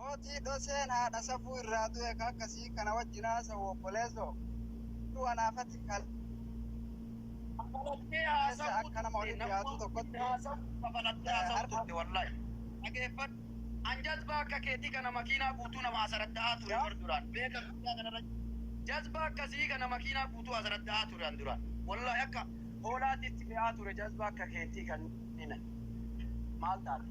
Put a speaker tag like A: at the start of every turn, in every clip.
A: Mootii dhoseen haadha safuu irraa du'e ka akkasii kana wajjin haasa'u obboleessoo. Anaafati
B: Kafalattee
A: kaleessa
B: haasa'uu
A: akka nama
B: turte
A: walitti
B: namuma
A: dhiyaatu tokkotti
B: haasa'u kafalattee haasa'uu
A: harka
B: turte wallahi. Dhageeffadhu. An jazbaa akka keetii kana makiinaa guutuu nama asaradda'aa ture
A: yaa
B: bar duraan. Beeka guddaa kanarra jazbaa akkasii kana makiinaa guutuu asaradda'aa ture an duraan. Wallahi akka hoolaatitti fe'aa ture jazbaa akka keetii kannina. Maal taate?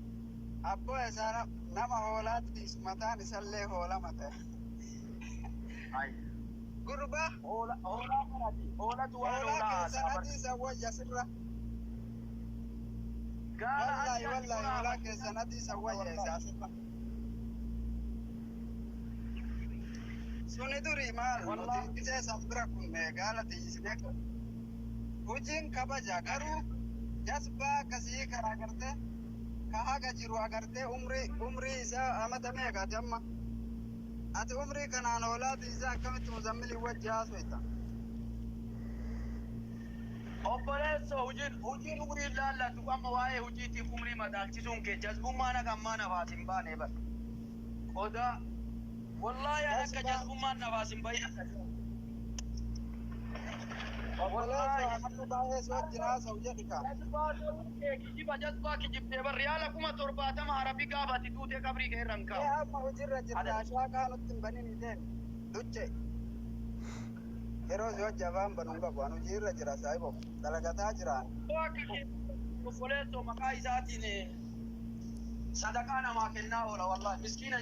A: Abboo isaa nama hoolaatti mataan isallee hoolama ta'e.
B: Ay.
A: Gurbaa
B: Hoola hoolaa kanati. Hoolatu waan
A: hoolaa
B: hoolaa
A: keessan
B: haasa'a bar.
A: adii isa wayya sirra.
B: Gaala
A: Wallaahi
B: adii ati
A: wallaahi
B: qoraa
A: hoolaa keessan adii isa wayya
B: wallahi.
A: isaa sirra. Suni durii maal nuti
B: Wallahi.
A: gisee san bira kunne gaala tiyyisnee hojiin kabaja garuu jazbaa akkasii kana agartee ka haga jiru agartee umrii umrii isaa amata meeqa ati amma ati umrii kanaan hoolaa tiyyisaa akkamitti muzammilii wajji haasoyta.
B: Obboleessoo hojiin hojiin umrii laallatu amma waa'ee hojiitiif umrii madaalchisuun kee jazbummaan akka ammaa nafaas hin baane bar. Qodaa wallaahi an akka
A: Jazbaa
B: jazbummaan nafaas hin bahin akka
A: obboleessoo
B: wallaahi
A: namni baay'ee si wajjin haasa'u jedhi ka.
B: Jazbaa ta'uu kee kijiba jazbaa kijibdee bar riyaala 70,000 harabii gaafa ati duutee qabrii kee irra hin
A: Ee
B: kaa'u.
A: amma hojiirra jirta
B: Adada.
A: shaaqaa nutti hin banin deemi. Duche yeroo si wajji afaan banu hin qabu an hojiirra jira saahibo dalagataa jiraan.
B: Akka kee obboleessoo maqaa isaatiin sadaqaa namaa kennaa oola wallaahi miskiina.